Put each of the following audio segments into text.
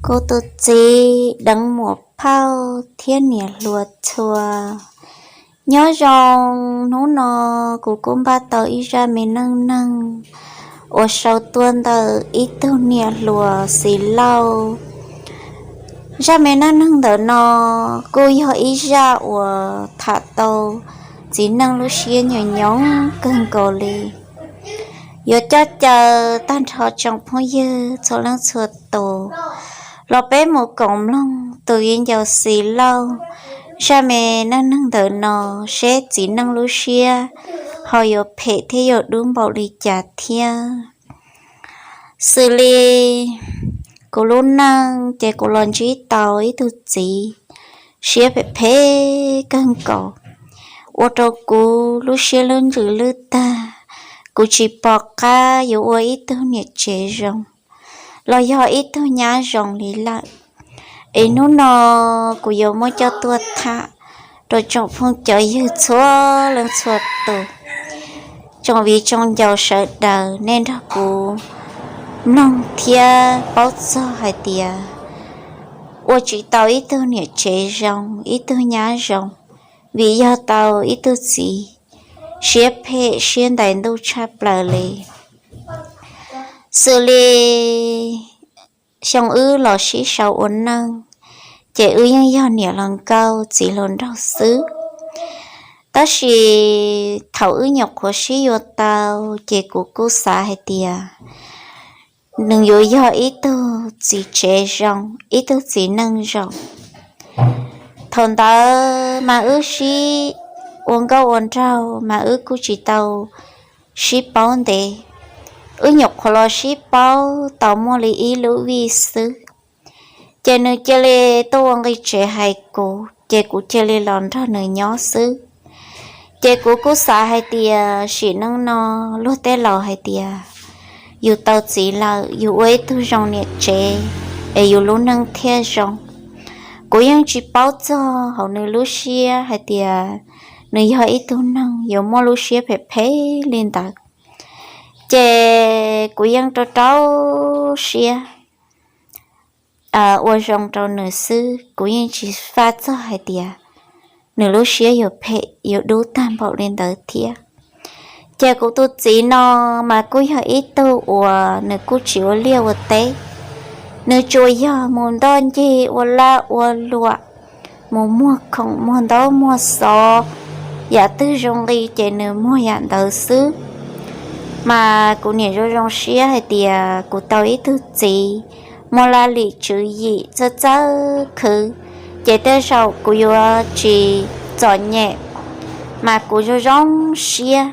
Kuv tus txiv deev muam phauj thiab niam hluas txhua, nyob zoo. Hnub no kuv kuj npaj tau ib zaj me neej neeg uas sau tuaj ntawm ib tug niam hluas Xiv Lauj. Zaj me neej neeg ntawm no kuj yog ib zaj uas tham tau txiv neej lub siab nyuam nyoos kawg nkaus li. Yuav coj caw tag nrho tsoom phooj ywg txhua leej txhua tus los peb mus koom mloog tus viv ncaus Xiv Lauj zaj me neej neeg ntawm no, seb txiv neej lub siab ho yuav phem thiab yuav dub npaum li cas thiab. Xws li kuv lub neej ces kuv los ntsib tau ib tug txiv siab phem phem kawg nkaus, ua rau kuv lub siab lub ntsws lwj tag. Kuv tsis pom qab yuav ua ib tug niam tsev zoo los yog ib tug nyab zoo li lawm. Es hnub no kuv yuav muab coj tuaj tham rau tsoom phooj cov ywg txhua leej txhua tus, tsoom viv tsoom ncaus sawv daws nej nrog kuv mloog thiab paub txog hais tias ua tsis tau ib tug niam tsev zoo ib tug nyab zoo, vim yog tau ib tug txiv siab phem siab ntais ntuj tshaj plaws li. Xws li xyoo wb los sib sau ua neej, ces wb yeej yog niam hluas nkauj txiv hluas nraug xwb. Tab sis thaum wb nyuam qhuav sib yuav tau, ces kuv kuj xav hais tias nws yuav yog ib tug txiv tsev zoo, ib tug txiv neej zoo. Thaum ntawd mas wb sib ua nkauj ua nraug mas wb kuj tsis tau sib paub ntev, wb nyuam qhuav los sib paub tau muaj li ib lub vij xwb. Ces nws cia li tuaj ua nqi tsev hais kuv, ces kuv cia li los nrog nws nyob xwb. Ces kuv kuj xav hais tias sim neej no luag tej laus hais tias yus tau txiv lawm yus ua ib tug zoo niam tsev es yus lub neej thiaj zoo. Kuv yeej tsis paub txog hauv nws lub siab hais tias nws yog ib tug neeg yuav muaj lub siab phem phem li ntawd. Ces kuv yeej rau rau siab ua zoo rau nws xwb, kuv yeej tsis faj txog hais tias nws lub siab yuav phem yuav dub tag npaum li ntawd thiab. Ces kuv tus txiv no mas kuj yog ib tug uas nws kuj tsis ua liaj ua teb, nws tsuas yog mus ntoj ncig ua laj ua luam, mus muag khoom muag ntaub muag xov, yam twg zoo nqi ces nws muag yam ntawd xwb. Mas kuv niam zoo zoo siab hais tias kuv tau ib tug txiv muaj laj lim tswv yim txawj txawj khwv, ces tej zaum kuv yuav tsis txom nyem. Mas kuv zoo zoo siab,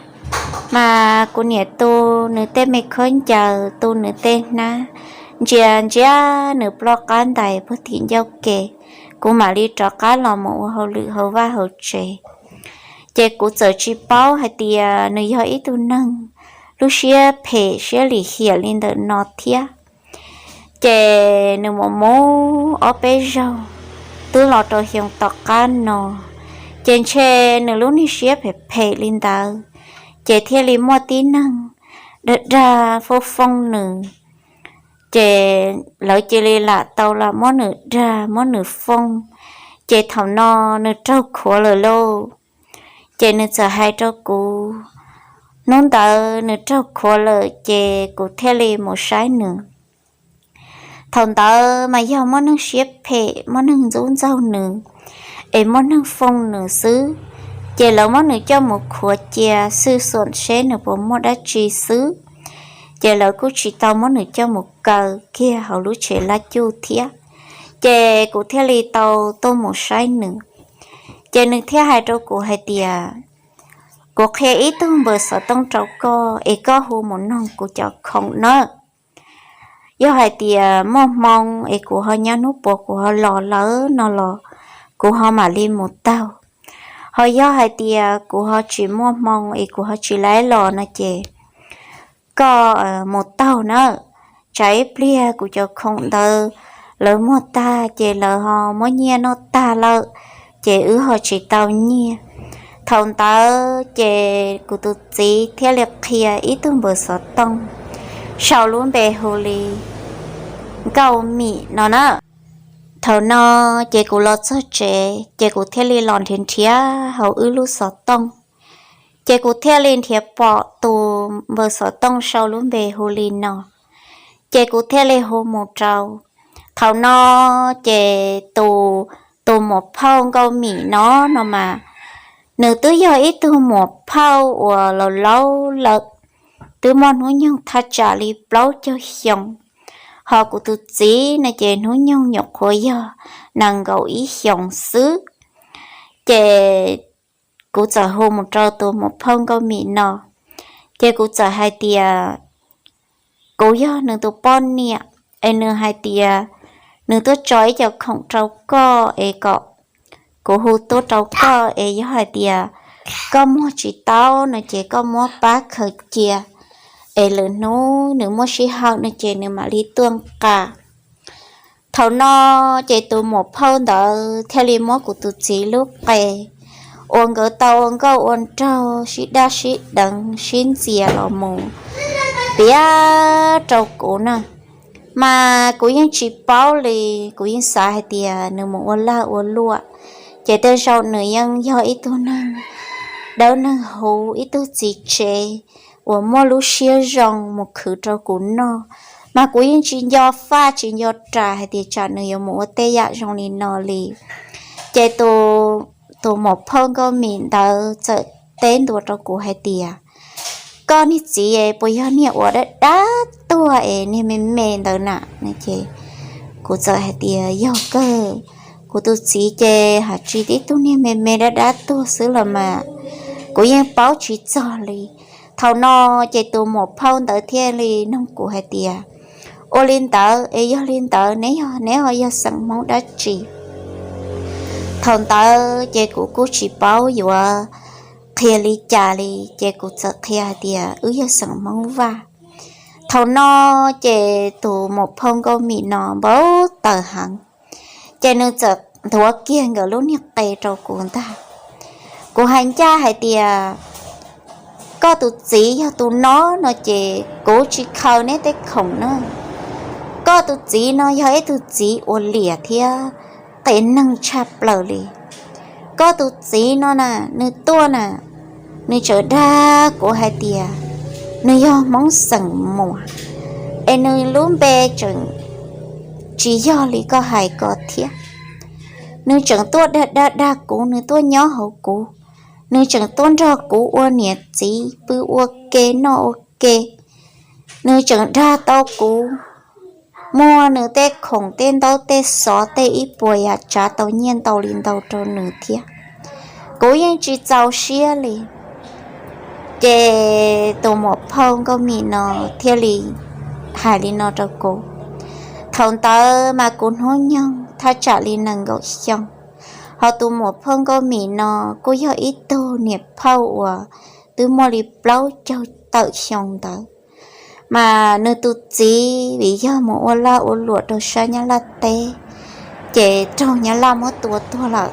mas kuv niam tu nws tej me khaub ncaws, tu nws tej hnab, ntsia ntsia nws ploj qab ntais puag tim ncauj ke, kuv mam li rov qab los mus ua hauj lwm hauv vaj hauv tsev. Ces kuv txawm tsis paub hais tias nws yog ib tug neeg lub siab phem siab lim hiam li ntawm no thiab. Ces nws mus mus ob peb zaug, twb los rau xyoo tom qab no, ces ntshe nws lub niag siab phem phem li ntawd, ces thiaj li muaj tib neeg dag dag foob foob nws. Ces lawv cia li lam tau lam muab nws dag muab nws foob, ces thaum no nws raug khuav lawm lauj. Ces nws txawm hais rau kuv, hnub ntawd nws raug khuav lawm ces kuv thiaj li mus saib nws. Thaum ntawd mas yog muaj neeg siab phem muaj neeg ntxub ntxaug nws, es muaj neeg foob nws xwb. Ces lawv muab nws coj mus khuav cia xwj xuam seb nws puas muaj dab tsi xwb. Ces lawv kuj tsis tau muab nws coj mus kaw kiag hauv lub tsev laj cuj thiab. Ces kuv thiaj li tau tuaj mus saib nws. Ces nws thiaj hais rau kuv hais tias, kuv qhia ib tug npawb xov tooj rau koj es koj hu mus noog kuv cov khoom nawb. Yog hais tias muaj hmoo es kuv ho nyob hnub puas kuv ho los lawm no los kuv ho mam li mus taug. Ho yog hais tias kuv ho tsis muaj hmoo es kuv ho tsis laib los no ces koj mus taug nawb. Tsam ib pliag kuv cov khoom ntawd lawv muag tag ces lawv ho muab nyiaj noj tag lawm, ces wb ho tsis tau nyiaj. Thaum ntawd ces kuv tus txiv thiaj li qhia ib tug npawb xov tooj sau lub npe hu li Nkauj Mim no na. Thaum no ces kuv los txog tsev ces kuv thiaj li los nrhiav nrhiav hauv wb lub xov tooj, ces kuv thiaj li nrhiav pom tus npawb xov tooj sau lub npe hu li no, ces kuv thiaj li hu mus rau. Thaum no ces tus, tus muam phauj Nkauj Mim no no mas, nws twb yog ib tug muam phauj uas laus laus lawm, twb muaj hnub nyoog thaj tsam li plaub caug xyoo, ho kuv tus txiv no ces hnub nyoog nyuam qhuav yog nees nkaum ib xyoos xwb. Ces kuv txawm hu mus rau tus muam phauj Nkauj Mim no, ces kuv txawm hais tias kuv yog nws tus poj niam, es nws hais tias nws tuaj tso ib co khoom rau koj es kom kuv hu tuaj rau koj, es yog hais tias koj muag tsis tau no ces koj muab pab khaws cia, es lwm hnub nws muaj sij hawm no ces nws mam li tuaj nqa. Thaum no ces tus muam phauj ntawd thiaj li muab kuv tus txiv lub qe uas nkawd tau ua nkauj ua nraug sib dab sib deev sib ntxias los mus piav rau kuv na. Mas kuv yeej tsis paub li, kuv yeej xav hais tias nws mus ua lag ua luam, ces tej zaum nws yeej yog ib tug neeg dawb neeg huv, ib tug txiv tsev uas muaj lub siab zoo mus khwv rau kuv noj. Mas kuv yeej tsis nco faj tsis nco ras hais tias tsam nws yuav mus ua tej yam zoo li no li. Ces tus, tus muam phauj Nkauj Mim ntawd txawm teb ntua rau kuv hais tias, koj niag txiv es puas yog niag uas dab dab tuag es niag me me ntawd na? Ces kuv txawm hais tias yog kawg, kuv tus txiv ces haj tsis tib tug niag me me dab dab tuag xwb los mas, kuv yeej paub tsis txog li. Thaum no ces tus muam phauj ntawd thiaj li nug kuv hais tias, ua li ntawd es yog li ntawd neb yog, neb ho yog xeem Hmoob dab tsi? Thaum ntawd ces kuv kuj tsis paub yuav qhia li cas li, ces kuv txawm qhia hais tias wb yog xeem Hmoob Vaj. Thaum no ces tus muam phauj Nkauj Mim no npau taws heev, ces nws txawm nthuav kiag nkawd lub niag qe rau kuv ntag. Kuv hais ncaj hais tias, koj tus txiv yog tus no no ces kuv tsis khaws neb tej khoom na. Koj tus txiv no yog ib tug txiv uas liam thiab qias neeg tshaj plaws li. Koj tus txiv no na, nws tuaj na, nws tseem dag kuv hais tias nws yog Hmoob xeem Muas, es nws lub npe tseem tsis yog li koj hais ko thiab. Nws tseem tuaj dag dag dag kuv, nws tuaj nyob hauv kuv, nws tseem tuaj nrog kuv ua niam txiv pw ua ke noj ua ke. Nws tseem dag tau kuv, muab nws tej khoom tej ntaub tej xov tej ib puas yam tsav tau nyiaj ntau li ntau rau nws thiab. Kuv yeej tsis txaus siab li. Ces tus muam phauj Nkauj Mim no thiaj li hais li no rau kuv. Thaum ntawd mas kuv hnub nyoog thaj tsam li nees nkaum xyoo, ho tus muam phauj Nkauj Mim no kuj yog ib tug niam phauj uas twb muaj li plaub caug tawm xyoo ntawd. Mas nws tus txiv vim yog mus ua lag ua luam rau sab Nyab Laj teb, ces raug Nyab Laj muab tua tuag lawm,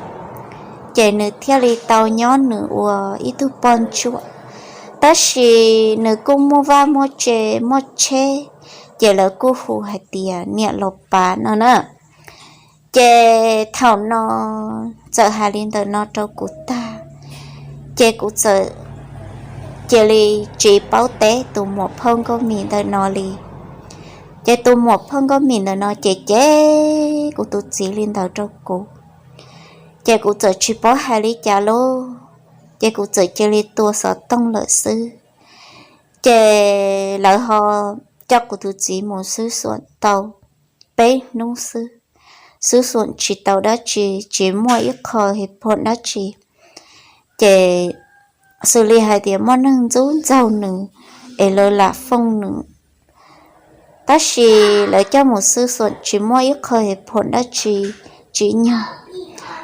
ces nws thiaj li tau nyob nws ua ib tug poj ntsuam. Tab sis nws kuj muaj vaj muaj tse, muaj tsheb, ces lawv kuj hu hais tias niam laus Pav no na. Ces thaum no txawm hais li ntawm no rau kuv tag, ces kuv txawm cia li tsis paub teb tus muam phauj Nkauj Mim ntawm no li. Ces tus muam phauj Nkauj Mim ntawm no ces cem kuv tus txiv li ntawd rau kuv, ces kuv txawm tsis paub hais li cas lauj, ces kuv txawm cia li tua xov tooj lawm xwb. Ces lawv ho coj kuv tus txiv mus xwb xuam tau peb hnub xwb, xwb xuam tsis tau dab tsi, tsis muaj ib qho his phom dab tsi. Ces xws li hais tias muaj neeg ntxub ntxaug nws es lawv lam fooj nws, tab sis lawv coj mus xwb xuam tsis muaj ib qho his phom dab tsi tsim nyog,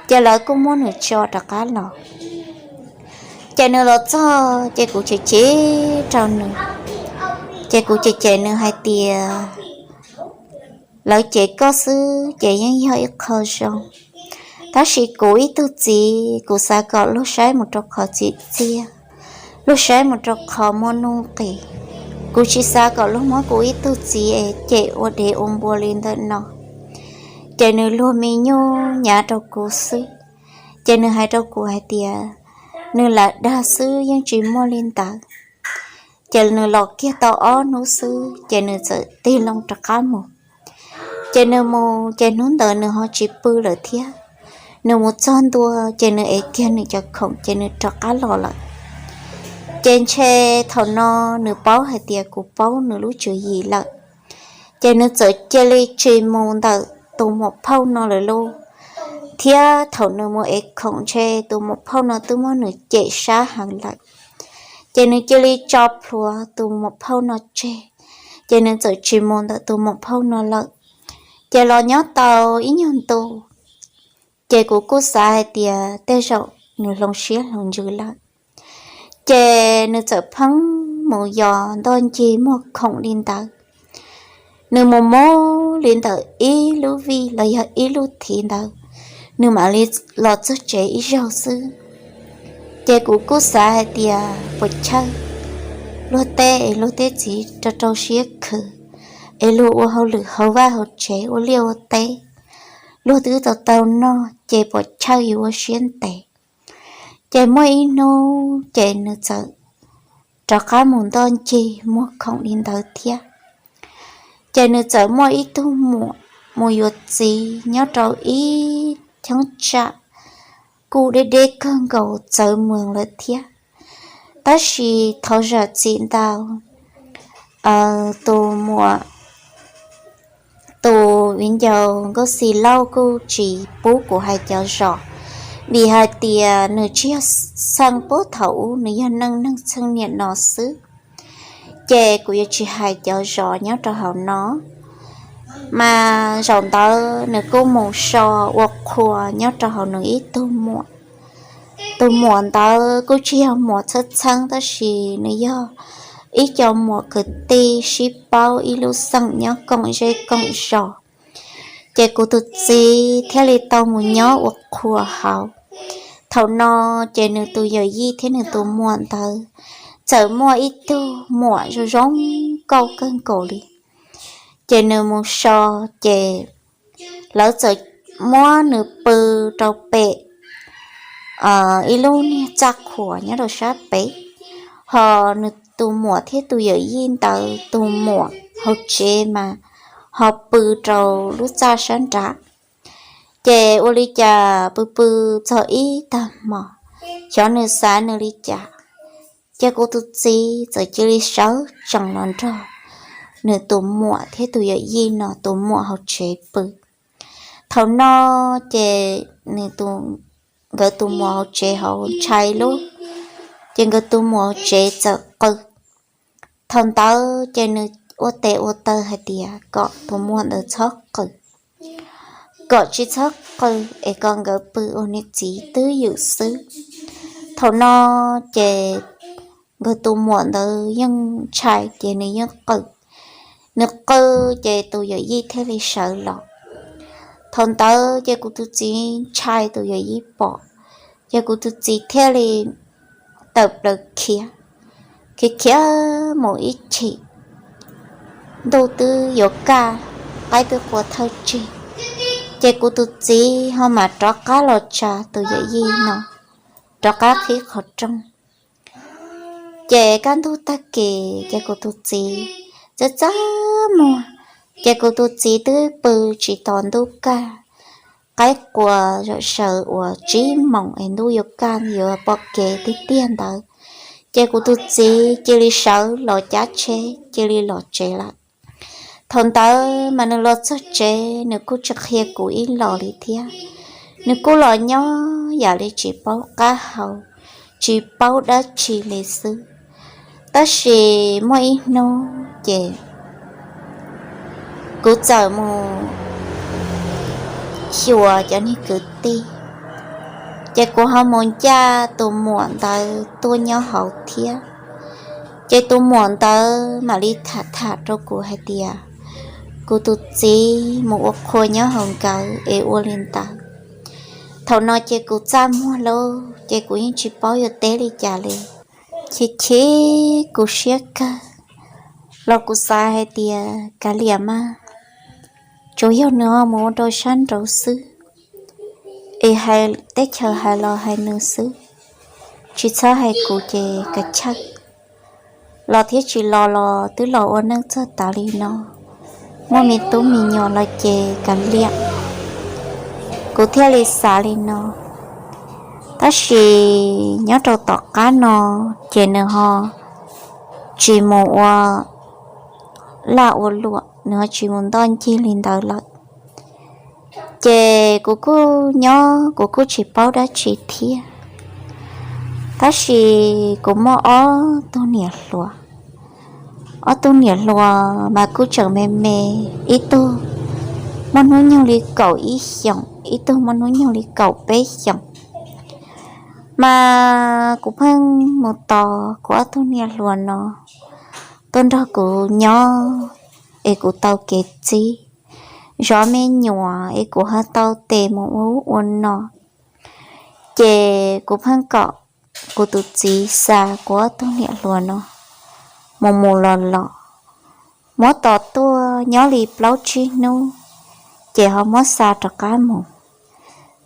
ces lawv kuj muab nws tso rov qab los. Ces nws los txog ces kuv cem cem rau nws, ces kuv cem cem nws hais tias, lawv cem koj xwb ces yeej yog ib qho zoo, tab sis kuv ib tug txiv kuv xav kom luag saib mus rau qhov txim txiaj, luag saib mus rau qhov muaj nuj nqis. Kuv tsis xav kom luag muab kuv ib tug txiv es cem ua dev ua npua li ntawm no. Ces nws luag me nyuj nyav rau kuv xwb. Ces nws hais rau kuv hais tias nws lam dag xwb, yeej tsis muaj li ntawd. Ces nws los kiag tau ob hnub xwb ces nws txawm tig loo rov qab mus. Ces nws mus ces hnub ntawd nws ho tsis pw lawm thiab. Nws mus txog ntua ces nws ev kiag nws cov khoom ces nws rov qab los lawm. Ces ntshe thaum no nws paub hais tias kuv paub nws lub tswv yim lawm. Ces nws txawm cia li tsis mus ntawm tus muam phauj no lawm lauj. Thiab thaum nws mus ev khoom ntshe tus muam phauj no twb muab nws cem sab heev lawm. Ces nws cia li tso plhuav tus muam phauj no tseg, ces nws txawm tsis mus ntawm tus muam phauj no lawm. Ces los nyob tau ib nyuag ntu, ces kuv kuj xav hais tias tej zaum nws hloov siab hloov ntsws lawm. Ces nws txawm pheej mus yos ntoj ncig muag khoom li ntawd. Nws mus mus li ntawm ib lub vij los yog ib lub thiv ntawd, nws mam li los txog tsev ib zaug xwb. Ces kuv kuj xav hais tias puas chawj, luag teb es luag tej txiv rau rau siab khwv, es luag ua hauj lwm hauv vaj hauv tsev ua liaj ua teb, luag twb tau tau noj ces puas chawj yus ua siab ntev. Ces muaj ib hnub ces nws txawm rov qab mus ntoj ncig muag khoom li ntawd thiab. Ces nws txawm muaj ib tug muam mus yuav txiv nyob rau ib cheeb tsam kuj deb deb kawg nkaus txawv mws lawm thiab. Tab sis thov zam txim ntau, tus muam, tus viv ncaus Nkauj Xis Lauj kuj tsis pub kuv hais cov zos, vim hais tias nws tsis yog xeem puag thaum ub, nws yog neej neeg txheej niam no xwb. Ces kuv yuav tsis hais cov zos nyob rau hauv no. Mas zaum ntawd nws kuj mus so ua qhua nyob rau hauv nws ib tug muam. Tus muam ntawd kuj tsis yog muam txheeb txheeb, tab sis nws yog ib co muam kwv tij sib paub ib lub xeem nyob koom zej koom zos. Ces kuv tus txiv thiaj li tau mus nyob ua qhua hauv. Thaum no ces nws tus yawm yij thiab nws tus muam ntawd txawm muaj ib tug muam zoo zoo nkauj kawg nkaus li. Ces nws mus so, ces lawv txawm muab nws pw rau pem ib lub niag txaj qhuas nyob rau sab pem, ho nws tus muam thiab tus yawm yij ntawd tus muam hauv tsev mas ho pw rau lub txaj sab nrad. Ces ua li cas pw pw txog ib tag hmo, xyov nws xav nws li cas, ces kuv tus txiv txawm cia li sawv tsees los nrog nws tus muam thiab tus yawm yij no tus muam hauv tsev pw. Thaum no ces nws, nkawd tus muam hauv tsev hauv ntshai lub, ces nkawd tus muam hauv tsev txawm qw. Thaum ntawd ces nws ua tes ua taw hais tias kom tus muam ntawd txhob qw, kom tsis txhob qw es kom nkawd pw ua niam txiv twj ywm xwb. Thaum no ces nkawd tus muam ntawd yeej ntshai ces nws yeej qw. Nws qw ces tus yawm yij thiaj li sawv los. Thaum ntawd ces kuv tus txiv ntshai tus yawm yij pom, ces kuv tus txiv thiaj li tawm plaws khiav, khiav khiav mus ib chim, ntuj twb yuav kaj, qaib twb qua thawj tsig, ces kuv tus txiv ho mam rov qab los tsa tus yawm yij no rov qab qhib qhov rooj. Ces kaj ntug tag kis ces kuv tus txiv txaj txaj muag, ces kuv tus txiv twb pw tsis tos ntuj kaj, qaib qua zom zaws uas tsib moos es ntuj yuav kaj yuav pom kev tiag tiag ntawd, ces kuv tus txiv cia li sawv los cav tsheb cia li los tsev lawm. Thaum ntawd mas nws los txog tsev nws kuj tsis qhia kuv ib los li thiab. Nws kuj los nyob yam li tsis paub qab hau, tsis paub dab tsi li xwb. Tab sis muaj ib hnub ces kuv txawm mus xyuas cov niag kwv tij, ces kuv ho mus ncaj tus muam ntawd tuaj nyob hauv thiab. Ces tus muam ntawd mam li tham tham rau kuv hais tias kuv tus txiv mus ua qhua nyob hauv nkawd es ua li ntawd. Thaum no ces kuv txaj muag lauj, ces kuv yeej tsis paub yuav teb li cas li. Chim chim kuv siab kawg, Los kuv xav hais tias kav liam mas, tsuas yog nws ho mus ua rau sab nraud xwb, es hais teb chaws hais los hais nws xwb, tsis txhob hais kuv ces kav chawj. Los thiab tsis los los twb los ua neej txog tav li no, muaj me tub me nyuam los ces kav liam. Kuv thiaj li xav li no. Tab sis nyob rau tom qab no ces nws ho tsis mus ua laj ua luam, nws ho tsis mus ntoj ncig li ntawd lawm. Ces kuv kuj nyob kuv kuj tsis paub dab tsi thiab. Tab sis kuv muaj ob tug niam hluas, ob tug niam hluas mas kuj tseem me me, ib tug muaj hnub nyoog li kaum ib xyoos, ib tug muaj hnub nyoog li kaum peb xyoos. Mas kuv pheej mus tos kuv ob tug niam hluas no tuaj nrog kuv nyob, es kuv tau kev txib, zov me nyuam es kuv ho tau tes mus ua ub ua no. Ces kuv pheej kom kuv tus txiv xa kuv ob tug niam hluas no mus mus los los, muab tos tuaj nyob li plaub tsib hnub, ces ho muab xa rov qab mus.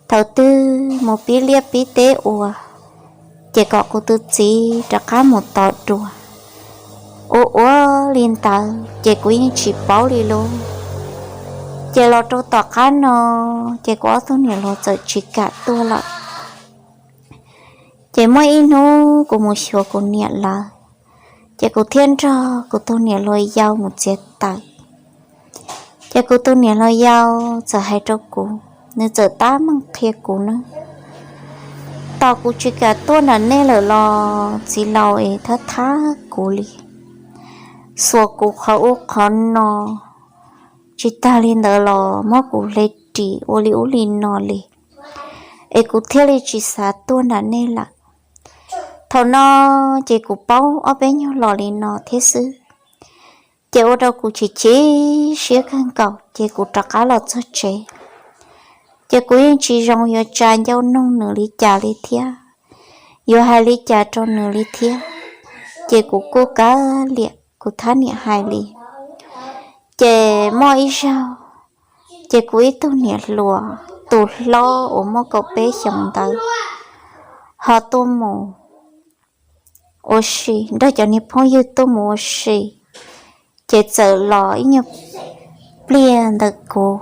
Thaum twg mus pib liaj pib teb ua, ces kom kuv tus txiv rov qab mus tos dua. Ua ua li ntawd ces kuv yeej tsis paub li lauj. Ces los rau tom qab no, ces kuv ob tug niam hluas txawm tsis kam tuaj lawm. Ces muaj ib hnub kuv mus xyuas kuv niam lawv, ces kuv thiaj nrog kuv tus niam hluas yau mus txiav taws. Ces kuv tus niam hluas yau txawm hais rau kuv, nws txawm tab meeg qhia kuv na, tos kuv tsis kam tuaj nram nej lawm los txiv laus es thab thab kuv li, xuas kuv qhov ub qhov no, tsis tag li ntawd los muab kuv hle ris ua li ub li no li, es kuv thiaj li tsis xav tuaj nram nej lawm. Thaum no ces kuv paub ob peb nyuag los li no thiab xwb, ces ua rau kuv chim chim siab kawg nkaus, ces kuv rov qab los txog tsev. Ces kuv yeej tsis zoo yuav tsa ncauj noog nws li cas li thiab, yuav hais li cas rau nws li thiab. Ces kuv kuj kav liam kuv thab niam hais li. Ces muaj ib zaug, ces kuv ib tug niam hluas tus hlob uas muaj kaum peb xyoos ntawd ho tuaj mus ua si, nrog cov niag phooj ywg tuaj mus ua si, ces txawm los ib nyuag pliag ntawm kuv.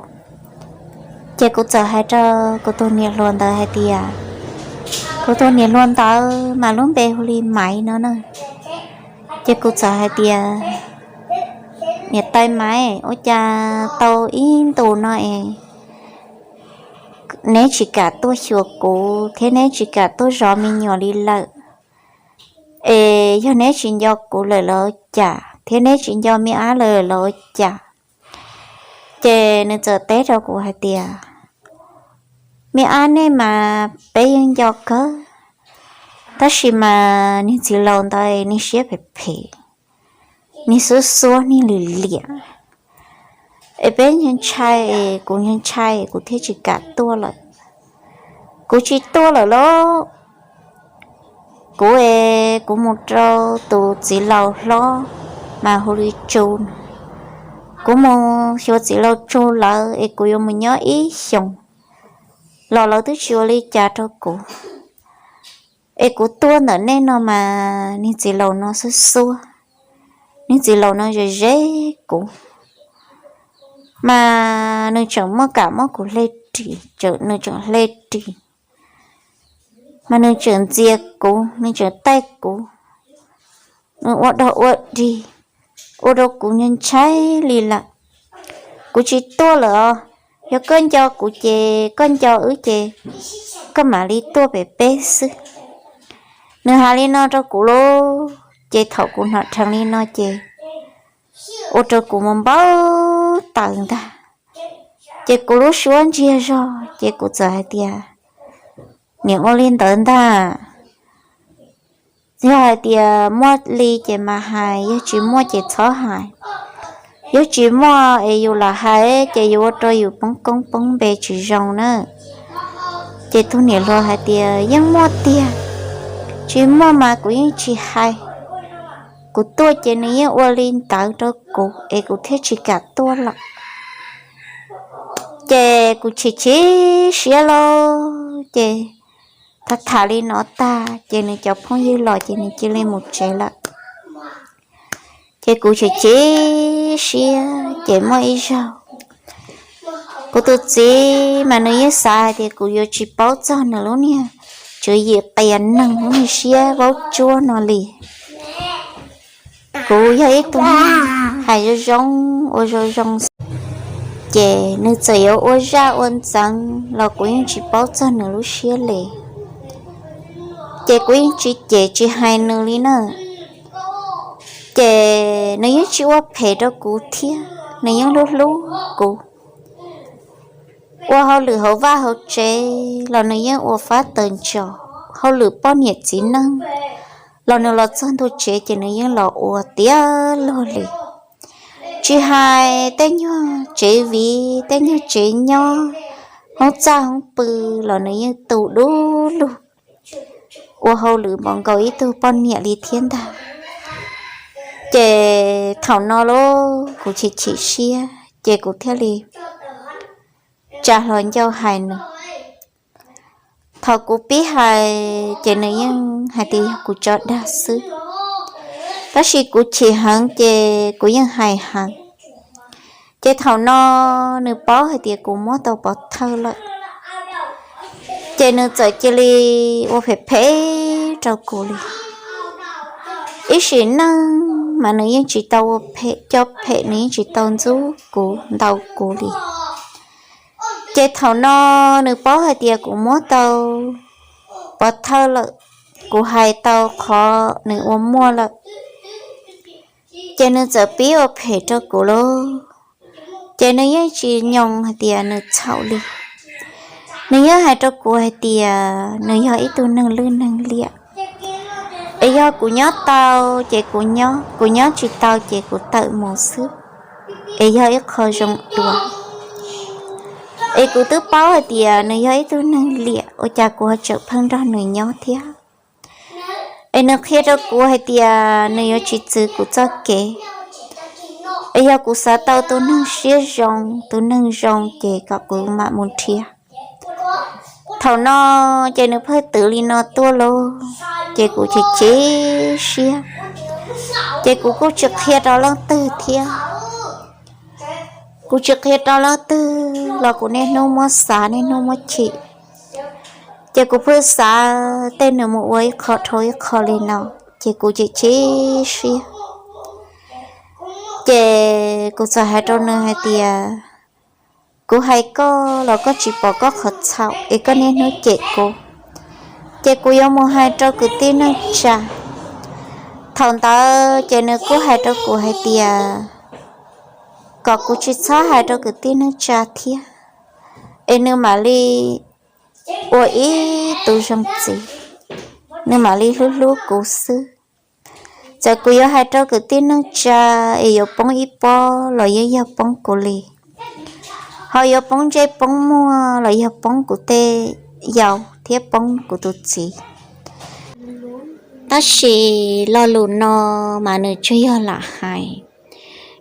Ces kuv txawm hais rau kuv tus niam hluas ntawd hais tias, kuv tus niam hluas ntawd mas lub npe hu li Maiv no na. Ces kuv txawm hais tias, niam tais Maiv, ua cas tau ib ntus no es neb tsis kam tuaj xyuas kuv thiab neb tsis kam tuaj zov me nyuam li lawm? Es yog neb tsis nco kuv lawm los ua cas, thiab neb tsis nco me ab lawm los ua cas? Ces nws txawm teb rau kuv hais tias, me ab nej mas peb yeej nco kawg, tab sis mas niag txiv laus ntawd niag siab phem phem, niag xub xuab niag lim liam, es peb ntshai, kuv ntshai kuv thiaj tsis kam tuaj lawm. Kuv tsis tuaj lawm lauj. Kuv es kuv mus rau tus txiv laus hlob mas hu li Tsu no. Kuv mus xyuas txiv laus Tsu lawv es kuv yuav mus nyob ib xyoos los lawv twb tsis ua li cas rau kuv. Es kuv tuaj ntawm nej no mas niag txiv laus no xub xuab, niag txiv laus no ze ze kuv, mas nws tseem muaj kam muab kuv hle ris, nws tseem hle ris, mas nws tseem ntxias kuv, nws tseem taij kuv, nws ua dog ua dig, ua rau kuv ntshai li lawm. Kuv tsis tuaj lawm os. Yog koj nco kuv ces koj nco wb ces koj mam li tuaj pem peb xwb. Nws hais li no rau kuv lauj, ces thaum kuv hnov dheev li no ces ua rau kuv mus npau taws ntag. Ces kuv lub suab ntsiag zog ces kuv txawm hais tias, niam, ua li ntawd ntag. Yog hais tias muaj li ces mas hais, yog tsis muaj ces txhob hais. Yog tsis muaj es yus lam hais ces yuav ua rau yus poob koob poob npe tsis zoo na. Ces tus niam hluas hais tias, yeej muaj tiag, tsis muaj mas kuv yeej tsis hais. kuv tuaj ces nws yeej ua li ntawd rau kuv es kuv thiaj tsis kam tuaj lawm. Ces kuv chim chim siab lawm ces tham tham li no tag ces nws cov phooj ywg los ces nws cia li mus tsev lawm. Ces kuv chim chim siab ces muaj ib zaug kuv tus txiv mas nws yeej xav hais tias kuv yuav tsis paub txog nws lub niag tswv yim qias neeg lub niag siab vaub tsuab no li. Kuv yog ib tug neeg hais zoo zoo ua zoo zoo xwb, ces nws txawm yuav ua zaj ua ntxeev los kuv yeej tsis paub txog nws lub siab li. Ces kuv yeej tsis cem tsis hais nws li na. Ces nws yeej tsis ua phem rau kuv thiab nws yeej hlub hlub kuv. Ua hauj lwm hauv vaj hauv tsev los nws yeej ua fab tawm ntsos, hauj lwm poj niam txiv neej los nws los txog ntua tsev ces nws yeej los ua tiav luag li. Tsis hais tej nyuag tsev viv tej nyuag tsev nyob, hoob txaj hoob pw los nws yeej tu dub lug, ua hauj lwm npaum nkaus ib tug poj niam li thiab ntag. Ces thaum no los kuv chim chim siab ces kuv thiaj li tsa hlo ncauj hais nws. Thaum kuv pib hais ces nws yeej hais tias yog kuv tso dag xwb, tab sis kuv chim heev ces kuv yeej hais heev. Ces thaum no nws paub hais tias kuv muab tau pov thawj lawm, ces nws txawm cia li ua phem phem rau kuv li. Ib sim neej mas nws yeej tsis tau ua phem, cov phem nws yeej tsis tau ntxub kuv, ntaus kuv li. Ces thaum no nws paub hais tias kuv muab tau pov thawj lawm, kuv hais tau qhov nws ua muaj lawm, ces nws txawm pib ua phem rau kuv lauj. Ces nws yeej tsis nyoo hais tias nws txhaum li. Nws yeej hais rau kuv hais tias nws yog ib tug neeg lwj neeg liam, es yog kuv nyob tau ces kuv nyob, kuv nyob tsis tau ces kuv tawm mus xwb, es yog ib qho zoo dua. Es kuv twb paub hais tias nws yog ib tug neeg liam, ua cas kuv ho tseem pheej nrog nws nyob thiab? Es nws qhia rau kuv hais tias nws yuav tsis txwv kuv txoj kev, es yog kuv xav tau tus neeg siab zoo, tus neeg zoo ces kom kuv mam mus nrhiav. Thaum no ces nws pheej twv li no tuaj lauj, ces kuv chim chim siab, ces kuv kuj tsis qhia rau leej twg thiab. Kuv tsis qhia rau leej twg los kuv niaj hnub muab xav niaj hnub muab chim. Ces kuv pheej xav tej nws mus ua ib qho dhau ib qho li no, ces kuv chim chim siab. Ces kuv txawm hais rau nws hais tias, kuv hais koj los koj tsis pom koj qhov txhaum es koj niaj hnub cem kuv. Ces kuv yuav mus hais rau kwv tij neej tsa. Thaum ntawd ces nws kuj hais rau kuv hais tias kom kuv tsis txhob hais rau kwv tij neej tsa thiab, es nws mam li ua ib tug zoo txiv, nws mam li hlub hlub kuv xwb. Txawm kuv yuav hais rau kwv tij neej tsa es yuav poob ib pob los yeej yog poob kuv li, ho yuav poob ntsej poob muag los yog poob kuv tej yau thiab poob kuv tus txiv. Tab sis lo lus no mas nws tsuas yog lam hais,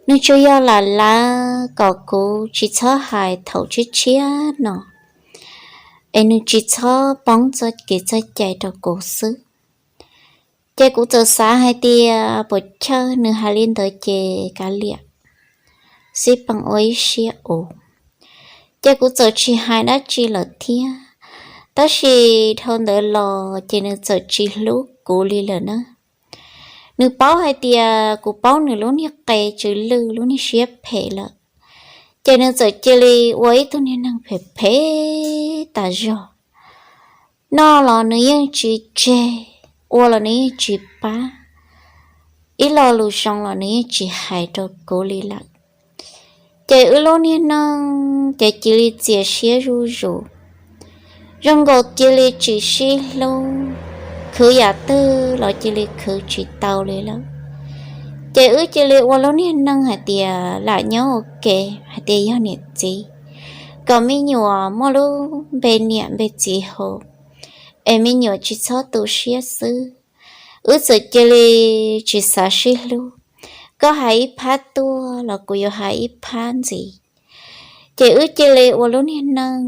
nws tsuas yog lam lawv kom kuv tsis txhob hais thaum tshiab tshiab no, es nws tsis txhob poob txoj kev txoj cai rau kuv xwb. Ces kuv txawm xav hais tias puas chawj nws hais li ntawd ces kav liam, xij peem ua ib siab ua. Ces kuv txawm tsis hais dab tsi lawm thiab. Tab sis dhau ntawd los ces nws txawm tsis hlub kuv li lawm na. Nws paub hais tias kuv paub nws lub niag qe tsw lwj lub niag siab phem lawm, ces nws txawm cia li ua ib tug niag neeg phem phem tas zog. Noj los nws yeej tsis tseg, ua los nws yeej tsis pab, ib lo lus zoo los nws yeej tsis hais rau kuv li lawm. Ces wb lub niag neej ces cia li txias siab zuj zus, zoo nkaus cia li tsis sib hlub, khwv yam twg los cia li khwv tsis tau li lawm. Ces wb cia li ua lub niag neej hais tias lam nyob ua ke, hais tias yog niam txiv, kom me nyuam muaj lub npe niam npe txiv hauv, es me nyuam tsis txhob tu siab xwb. wb txawm cia li tsis xav sib hlub. Koj hais ib phab tuaj los kuv yuav hais ib phab ntxiv, ces wb cia li ua lub niag neej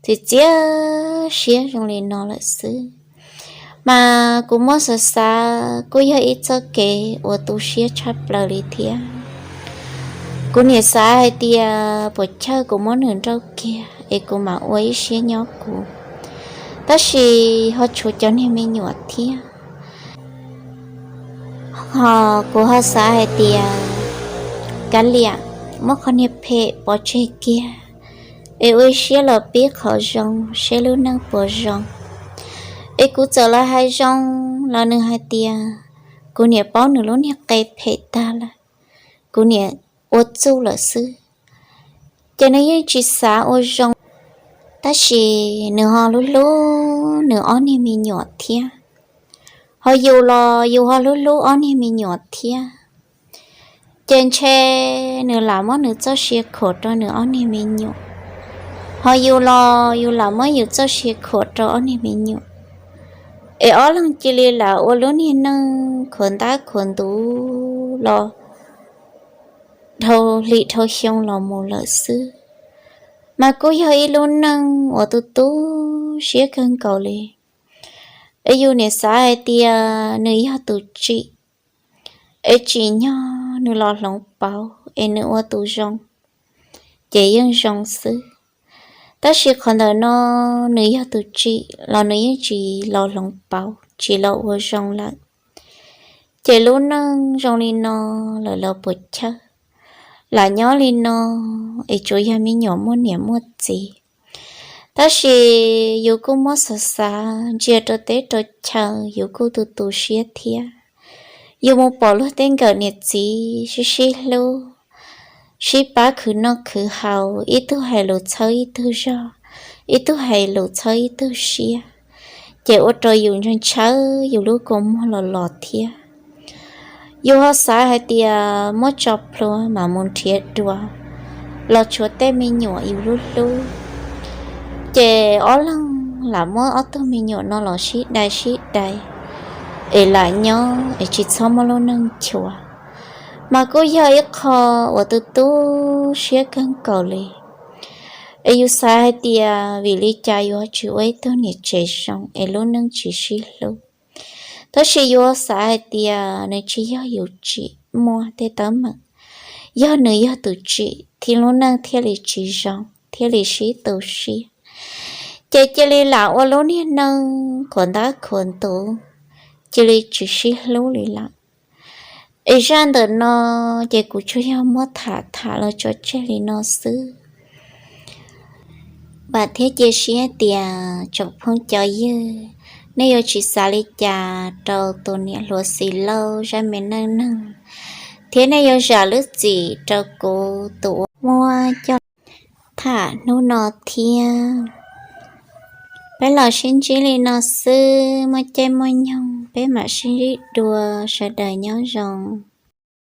txiv txiav siab zoo li no lawm xwb. Mas kuv muab xav xav kuj yog ib txoj kev uas tu siab tshaj plaws li thiab. Kuv niam xav hais tias puas chawj kuv muab nws nrauj kiag es kuv mam ua ib siab nyob kuv, tab sis ho tshuav cov niag me nyuam thiab. Ho kuv ho xav hais tias kav liam, muab qhov niag phem pov tseg kiag, es ua ib siab los pib qhov zoo seb lub neej puas zoo. Es kuv txawm los hais zoo los nws hais tias kuv niam paub nws lub niag qe phem tag lawm, kuv niam ua txuj lawm xwb. Ces nws yeej tsis xav ua zoo, tab sis nws ho hlub hlub nws ob niag me nyuam thiab. Ho yus los yus ho hlub hlub ob niag me nyuam thiab. Ces ntshe nws lam muab nws txoj sia khuam rau nws ob niag me nyuam, ho yus los yus lam muab yus txoj sia khuam rau ob niag me nyuam. Es ob leeg cia li lam ua lub niag neej khuam ntab khuam ntuv los dhau hli dhau xyoo los mus lawm xwb. Mas kuj yog ib lub neej uas tu tu siab kawg nkaus li. Es yus niam xav hais tias nws yog tus tsim, es tsim nyog nws los hloov pauv es nws ua tus zoo, ces yeej zoo xwb. Tab sis qhov ntawm no nws yog tus tsim los nws yeej tsis los hloov pauv, tsis los ua zoo lawm. Ces lub neej zoo li no lawm los puas chawj, lam nyob li no es tsuas yog me nyuam muaj niam muaj txiv. Tab sis yus kuj muab xav xav ntsia rau teb rau chaw, yus kuj tu tu siab thiab. Yus mus pom luag tej nkawm niam txiv sib sib hlub, sib pab khwv noj khwv haus, ib tug hais lus txhawb ib tug zog, ib tug hais lus txhawb ib tug siab, ces ua rau yus ntshaw ntshaw yus lub kua muag los los thiab. Yus ho xav hais tias muab tso plhuav mam mus nrhiav dua los tshuav tej me nyuam yus hlub hlub. Ces ob leeg lam muab ob tug me nyuam no los sib dai sib dai, es lam nyob es tsis txhob muab lub neej chua. Mas kuj yog ib qho uas tu tu siab kawg nkaus li. Es yus xav hais tias vim li cas yus ho tsis ua ib tug niam tsev zoo es lub neej tsis sib hlub. Tab sis yus xav hais tias nws tsis yog yus tsim muaj tej teeb meem, yog nws yog tus tsim thiab lub neej thiaj li tsis zoo thiaj li sib tu siab. Ces cia li lam ua lub niag neej khuam ntab khuam ntuv, cia li tsis sib hlub li lawm. Es zaj ntawm no ces kuv tsuas yog muab tham tham los tso tseg li no xwb. Vam thiab cia siab tias tsoom phooj cov ywg, nej yuav tsis xav li cas rau tus niam hluas Xis Lauj zaj me neej neeg, thiab nej yuav zam lub txim rau kuv tus uas muab coj tham hnub no thiab. Peb los sib ntsib li no xwb, muaj caij muaj nyoog peb mam sib ntsib dua, sawv daws nyob zoo.